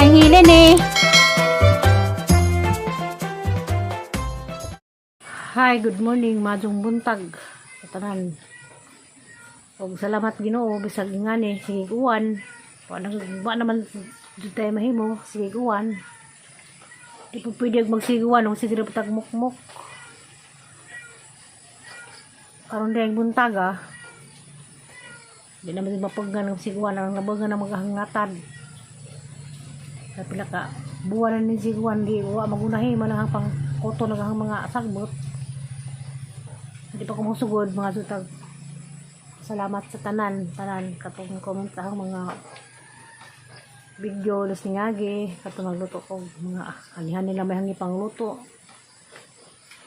Ang hilin eh. Hi, good morning, majong buntag. Sa tanan. Og salamat Ginoo bisag ngani sige uwan. Wa naman jud tayo mahimo, sige uwan. Di po pwede magsiguan kung sige ra tag mukmok. Karon dayang buntag ah. Di naman mapaggan ng siguan ang nabagan ng mga hangatan. Sa pila ka buwan na ning siguan di wa magunahi man ang pang koto ng ang mga sagbot. Hindi pa ko musugod, mga sutag. Salamat sa tanan, tanan katong comment sa akong mga video los ningagi, katong nagluto ko mga anihan nila may hangi pangluto.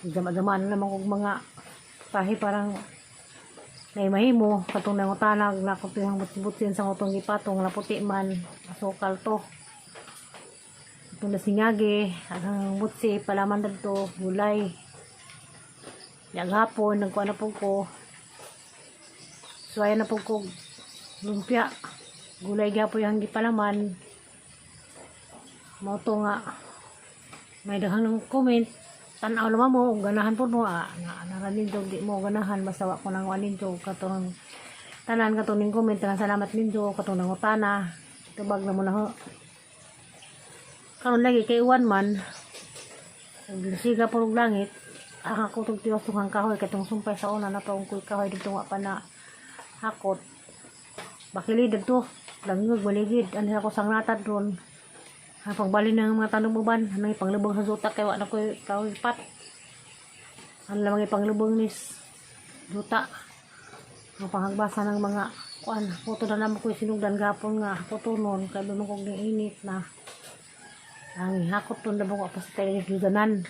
Dama-dama na naman kog mga tahi parang naimahimo katong nangutanag na kung tuyang butsin sa utong gipatong naputi man asukal to. Itong nasingagi, ang butsi, palaman dadto, gulay. Naghapon, nagkuha na po ko. Suwaya na po ko lumpia. Gulay gyapon yung gipalaman. Mao to nga may daghang ng comment. Tanaw naman mo, kung ganahan po mo, ah, na, nara ninyo, di mo ganahan, basta wa ko nang ninyo, katong tanan, katong ning comment, tanan salamat ninyo, katong nangutana, tubag na mo na ho. Karon lagi kay uwan man, siga po og langit, ang ako tong tiwas tong kahoy katong sumpay sa una na paungkoy kahoy dito nga pa na hakot. Bakili dito, langig maligid, ano ako sang natad ron. Ang pagbali ng mga tanong uban, ano yung panglubong sa zuta kay wa na koy kahoy pat. Ano lamang ipanglubong nis zuta. Ang panghagbasa ng mga kuan, puto na naman ko'y sinugdan gapon nga puto nun, kay ba kog init na. Ang hakot nun na ko pa sa tayo sudanan.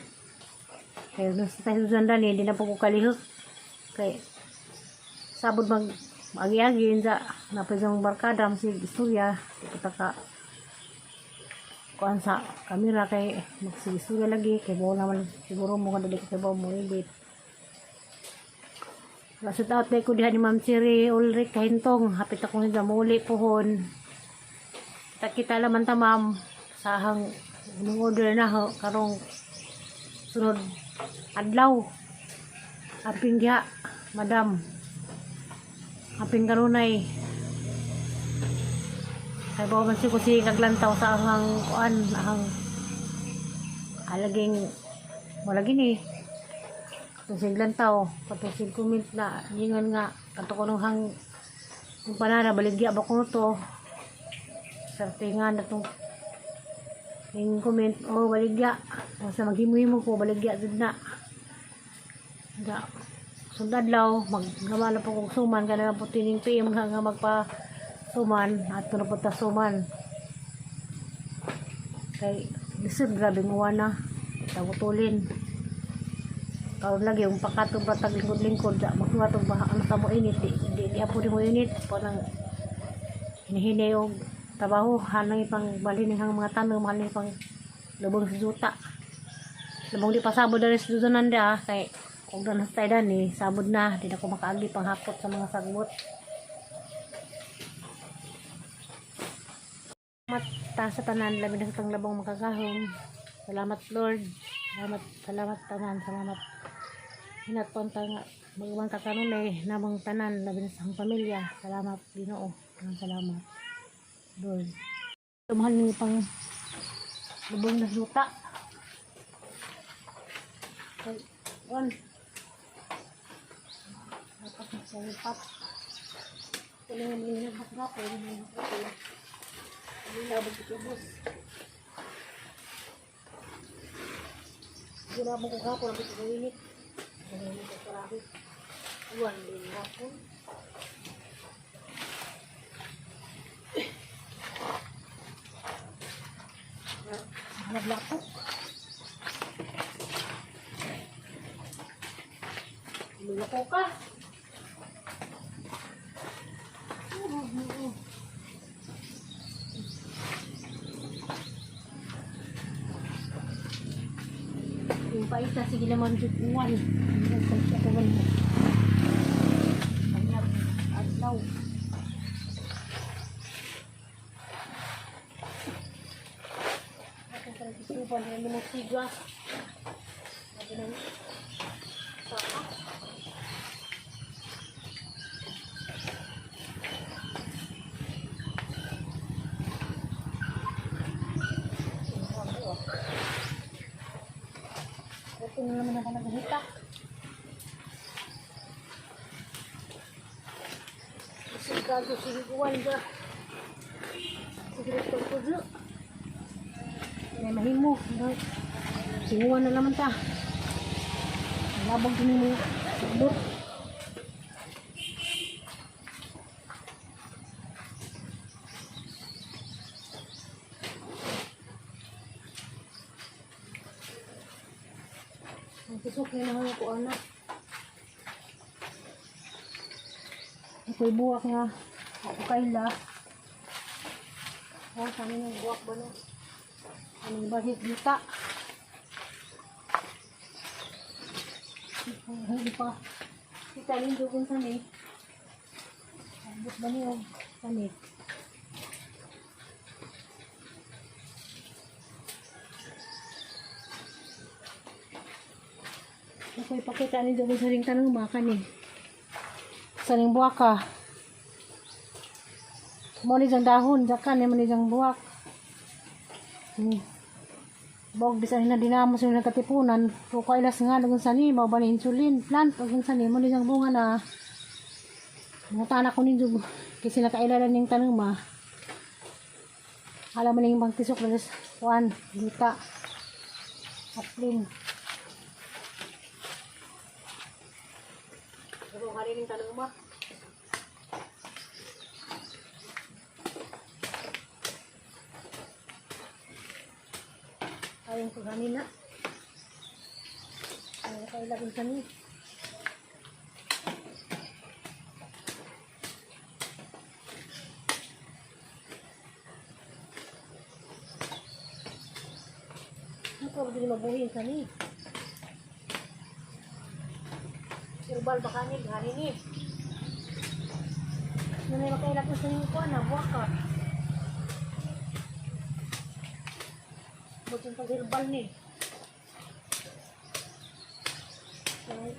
Kaya nung sa tayo sudanan di na po ko kalihok. Kay sabod mag agi-agi sa napay sa barkada si istorya kita ka kuan sa kamera kay magsigistorya lagi kay buo naman siguro mo kadali kay buo mo edit. Shout out ko diha ni Ma'am Siri Ulrich Kahintong. Hapit ako nila muli pohon. Kita kita laman ta, ma'am, sa hang order na ho karong sunod adlaw. Aping diha, madam. Aping kanunay. Kay bawa man ko si kaglantaw sa ahang kuan, ahang alaging wala gini. Katong lantaw, katong sig comment na ingon nga kato ko nung hang kung panara baligya ba ko to. Sartingan na tong ning comment, oh, baligya. Basta maghimo-himo ko baligya jud na. Ga sundadlaw maggawa na po kong suman kana po tining PM nga nga magpa suman at na po ta suman kay lisod grabe mo na tagutulin karon lagi yung pakatong ba tag lingkod-lingkod da makuha tong ba ano sa mo init di di, di apo di mo init po nang hinihinay og trabaho hanang ipang balhin hang mga tanom hanang pang lubong sa juta lubong di pasabod na rin sa dudunan da kay kung doon sa tayo dani sabod na di na ko makaagi panghakot sa mga sagbot. Salamat ta sa tanan, labi na sa tanglabong makagahom. Salamat Lord, salamat, salamat tanan, salamat hinatpon ta nga magabang kakanunay namang tanan labi na sa akong pamilya. Salamat Ginoo, salamat Lord. Mahal ni pang lubong na luta. Kay on. Dapat magsalupat. Tuloy mo yung hakapon. Hindi na magkikibos. Hindi na mo kung hapon, ang ito init. Hindi ko karami. Uwan din hapon. Naglapok. Lumako ka. Yung paita, sige naman jud uwan. Kanya adlaw. Uban na mo siga. Sabi ng saka. Ito na naman ako naghitak. Siga ko sige uwan ba. Sige ito ko do. May mahimo. Singuan na naman ta. Labag din mo. Sabot. Ang tusok na naman ako, anak. Ako'y buwak nga. Ako kaila. Oh, sa amin yung buwak ba no? Anong bahit dita? Hindi pa. Kita rin doon sa ni. Abot ba niyo? Kani. Ako ipakita ni doon sa ring tanong mga kani. Sa ring buwak ka. Mo ni diyang dahon, jakan ni mo ni diyang buwak. Bog bisan na dinamo sa nang katipunan, o kailas nga lagun sa ni, mao ba ni insulin, plant lagun sa ni, mo ni diyang bunga na. Mutana ko ninyo kasi nakailalan ning tanong ma. Alam mo ning bangtisok na kuan, duta. Aplin. Pero kanining tanong ma. Ayun ko ganina. Ay, nakailagan kami. Ano ko ba mabuhin kami? Herbal ba kani? Gani ni. Nanay makailagan sa inyo ko na buwak ka. Butong pag herbal ni. Ay.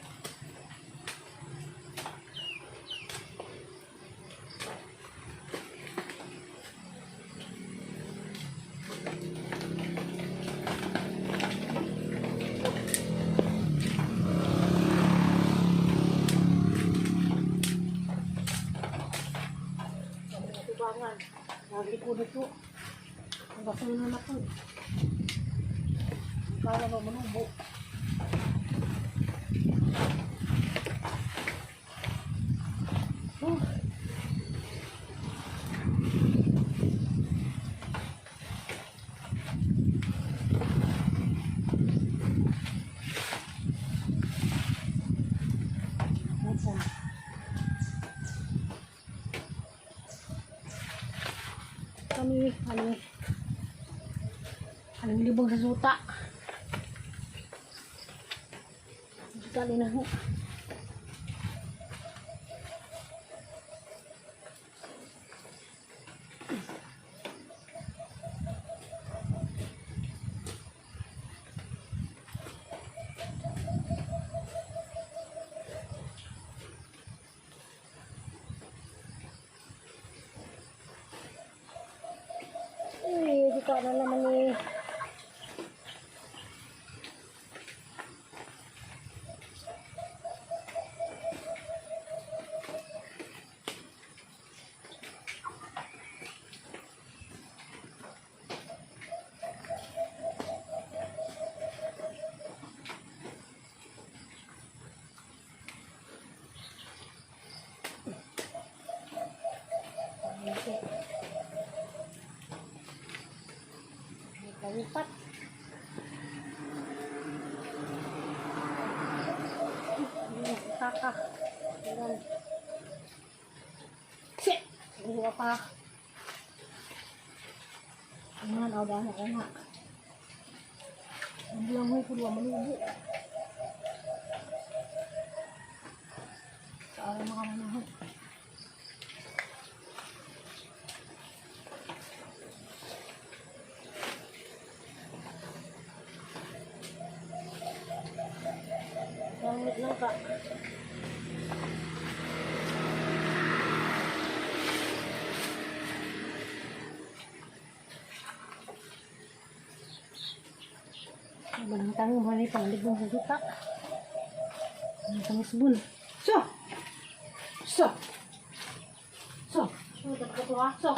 Tubangan. Lagi ko dito. Ang basta na ako. Kala ba manubo? Oh. Minsan. Kami, ano, anong libog sa suta. Suta din ako. Uy, di ka na naman eh. Okay. Kalipat. Kaka. Ayan. Shit! Buwa pa. Ayan, o, dahil ako nga. Ang bilang ko, kulo, malubo. Sa araw makamanahon. Suka. Walang tangong wala pang libong sa suka. Ang tangisbon. So! So! So! So, dapat ko. So!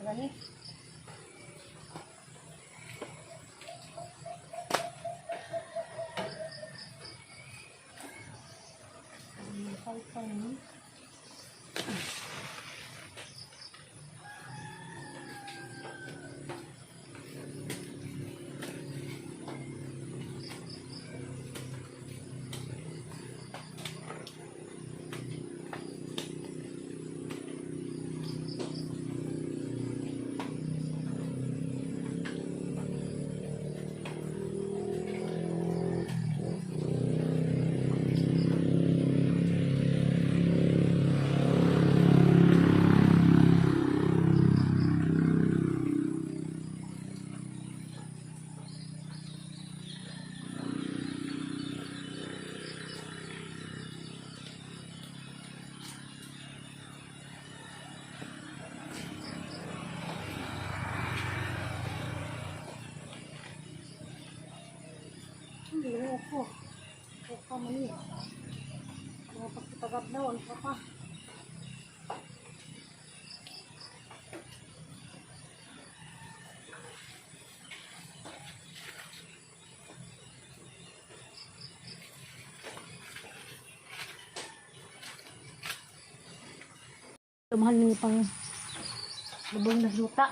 Gani. Pay-pay. Hindi ako. Ako man eh. Mga pagpapagap daw, ang papa. Mahal ni pang lubong na luta.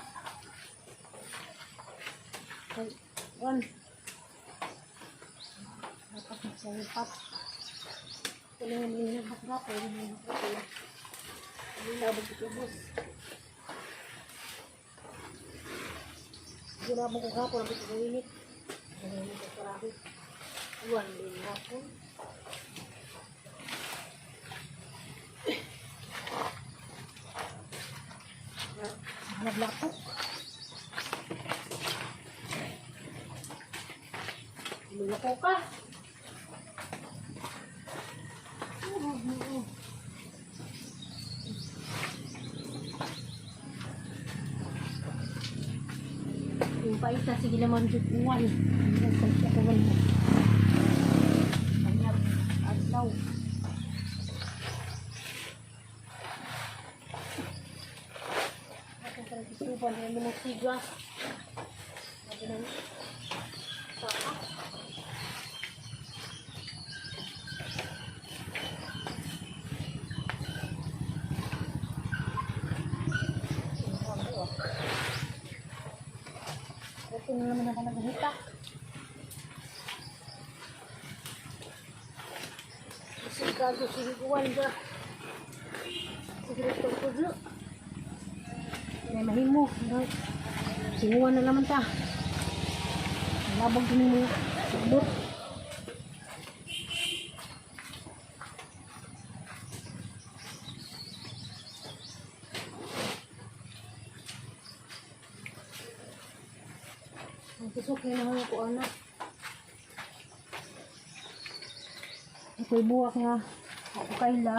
Ay, one. Dapat magsayipat. Kunin mo yung hakrapon. Yung hakrapon. Hindi na magkikibos. Hindi na mo kung hapon. Ang pagkainit. Ang ko karabi. Uwan din hapon. Naglapok. Luloko ka. Yung paita, sige naman jud uwan. Kanya, adlaw. Ako parang isuban, hindi mo siga. Sabi ng saka. Ito na naman ako naghitak. Sigado, sigiguan ba? Sige, ito ko dyan. May mahimo. Singuan na naman ta. Labag din mo. Sabot. Pagtisok ni na ko anak. Ako'y buwak nga. Ako kaila.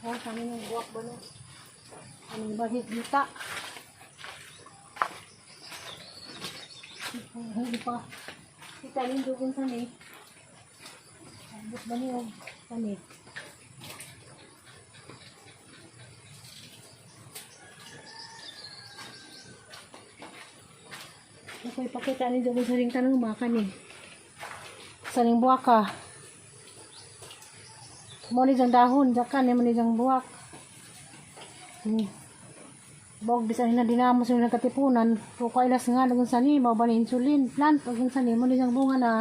Oh, sa amin yung buwak ba no? Anong bahit dita? Hindi pa. Kita rin doon sa ni. Abot ba niyo? Kani. Ako ipakita ni doon sa ring tanong mga kani. Sa ring buwaka. Mo ni jang dahon, jakan ni mo ni jang buwak. Bog bisan na dinamo sa ilang katipunan, kailas nga lagun sa ni, mao ba ni insulin, plant lagun sa ni, mo ni jang bunga na.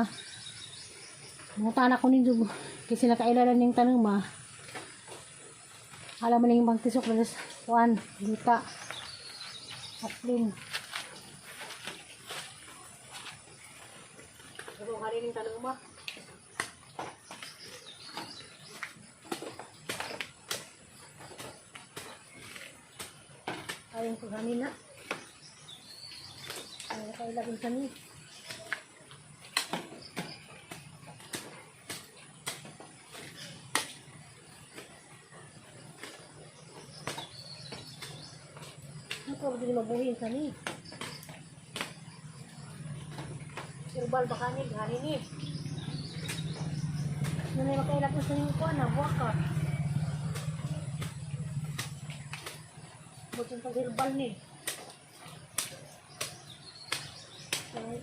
Mutana ko ninyo kasi nakailala ning tanong ma. Alam mo ning bangtisok na kuan, dita. Aplin. Pero hari ning tanong ma. Ayun ko kami na. Ay, nakailagan kami. Ano ko din mabuhin kami? Herbal ba kami? Gani ni. Nanay makailagan sa inyo ko na buwak ka. Butong pag herbal ni. Ay.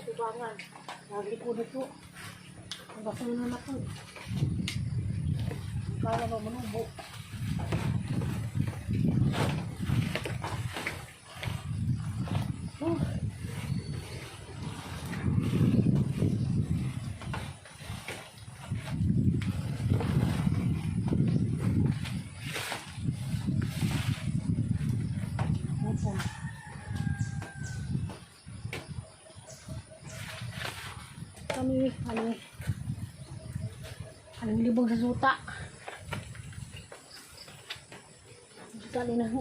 Tubangan. Lagi po dito. Ang basta na naman po. Kala ba manubo? Oh. Opo. Kami, ano, anong libog sa suta. Suta din ako.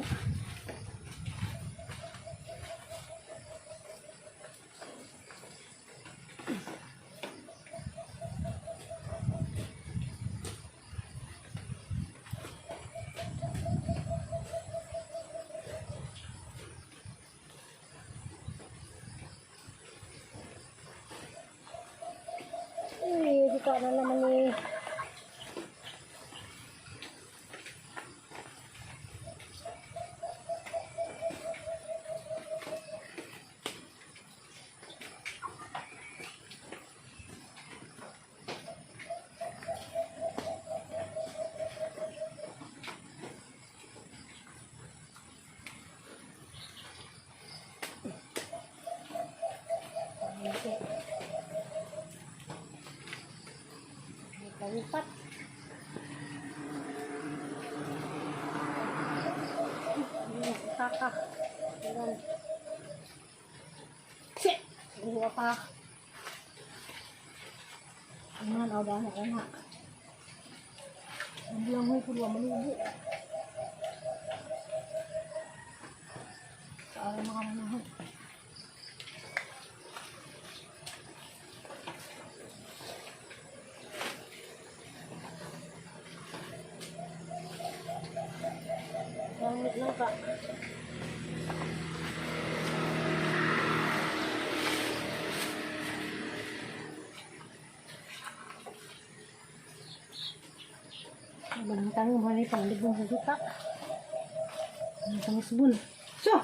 Uy, suta na naman eh. Okay. Nagkalipat. Kaka. Ayan. Shit! Guwa pa. Ayan, aw na ko nga. Ang bilang huy, puro malubo. Sa araw makamanahon. Gamit lang ka. Walang tanong, wala yung pangligong sa suka. Ang pangisbon. So!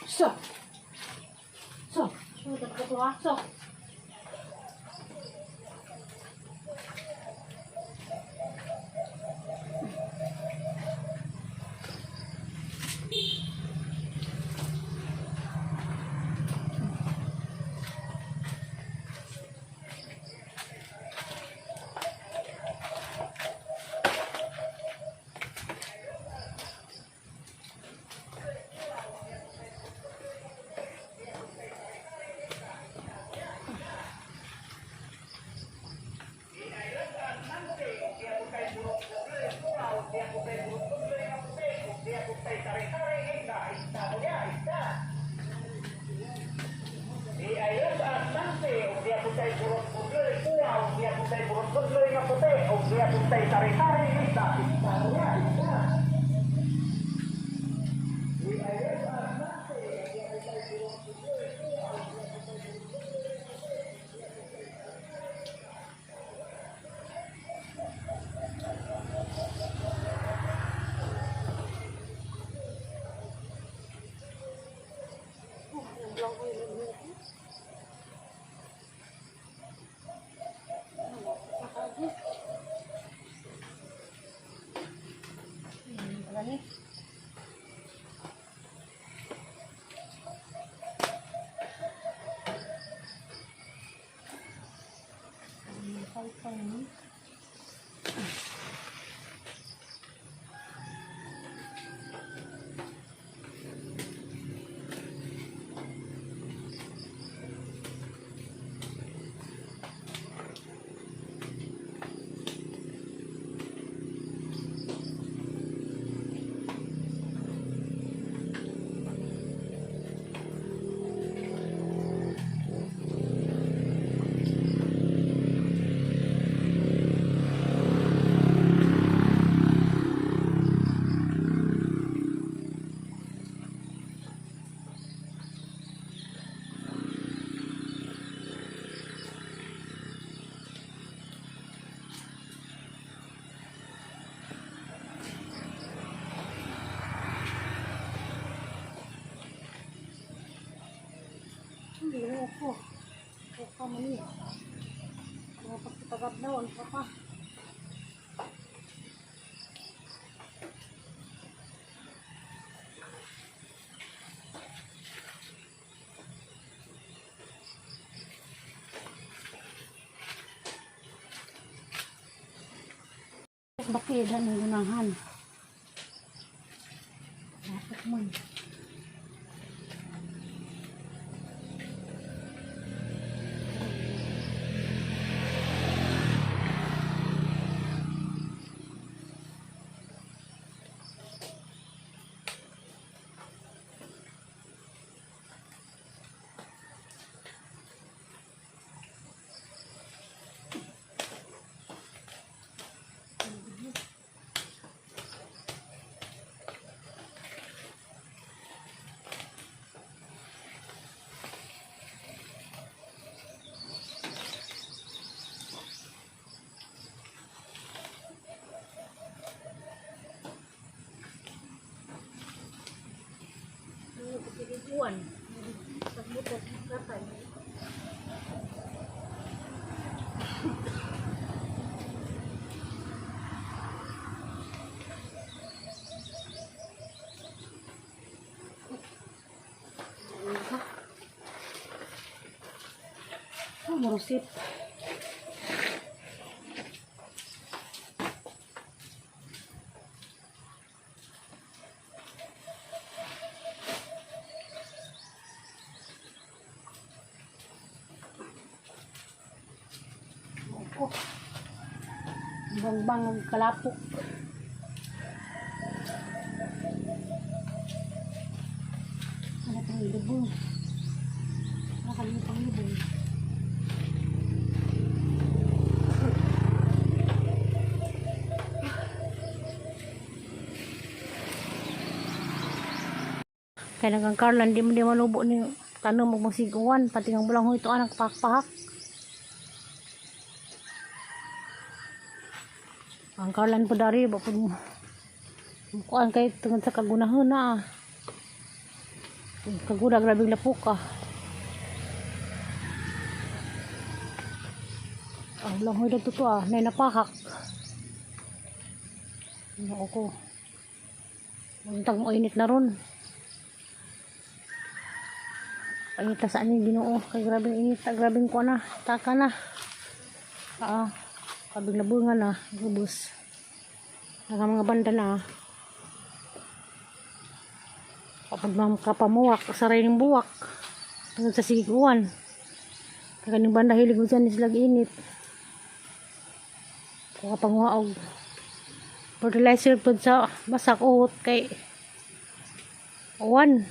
So! So! So, tatlo ah. So! Sudloy nga puti o diya puntay sari-sari sa istorya. Gani. Hindi ako. Ako man ni. Mga pagkatagad na, wala pa pa. Bakit ang gunahan? Bakit man? Uwan. Pagbutot, katay. Oh, marusit. Opo. Bangbang ang kalapok. Ano itong lubong? Ano kalimutan lubong? Kaya nang Carlan, di mo di manubo ni tanong mo masiguan, pati ang bulang ito anak pakpahak. Ang Carlan po dari, ba po kuan kay tungod sa kagunahon na. Ah. Kaguna grabing lapok ah. Ang bulang ito to ah, nay napahak. Ano ko? Untag mo init na ron. Pangita sa aning Ginoo kay grabing init, grabing kuan na, taka na. Ah, grabing labungan na, gubos. Ang mga banda na. Ah. Kapag mga kapamuwak, saray ng buwak. Tungod sa sigiguan. Kaya kaning banda hilig mo dyan, sila init. Kung kapanguha og fertilizer po sa basak uhot kay uwan.